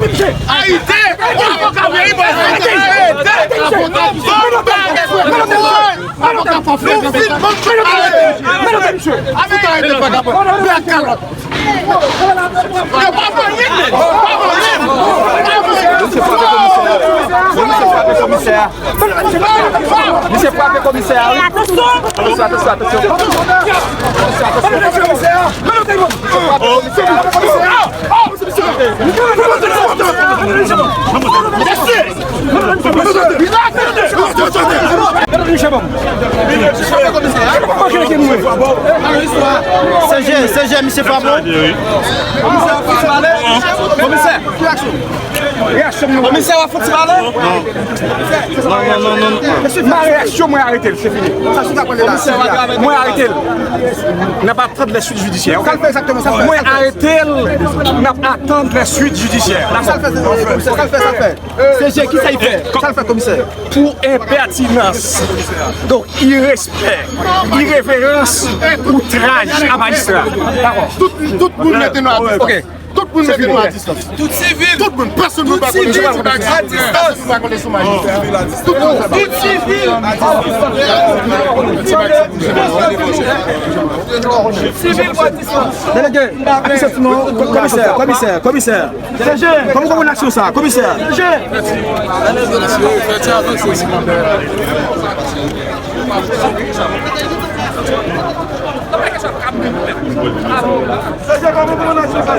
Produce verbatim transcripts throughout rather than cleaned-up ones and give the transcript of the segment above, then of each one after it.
Ayiti! Avoka peyi, avoka peyi! Avoka peyi! Avoka peyi! Avoka peyi! Avoka peyi! Misye frape komisè a. Misye frape komisè a. Misye frape komisè a, wi. Atansyon, atansyon, atansyon. Misye frape komisè a. Seje, seje, misye Fabo. Komisè, komisè. Komisè, w ap fouti pale? Non, non, non, non, non. Mesye, ma reyaksyon, mwen arete l, se fini. Mwen arete l. N ap atann les suites judiciaires. Mwen arete l, n ap atann les suites judiciaires. Sa l fè, komisè, sa l fè, sa l fè. Seje, kisa l fè? Sa l fè, komisè? Pou enpètinans, donk irespè, ireverans, outraj a majistra. Dakò. Tout, tout moun mete nou a distans. Ok. Tout moun mete nou a distans. Tout sivil. Tout moun, pèsonn nou pa kole sou majistra. Pèsonn nou pa kole sou majistra. Tout moun. Tout sivil. Sivil pou a distans. Delege, komisè, komisè, komisè. Seje, kòman w konprann aksyon sa, komisè? Seje. Seje, kòman w konprann aksyon sa?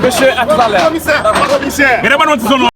Mesye, a tout a lè. Komisè, komisè. Mesye, komisè.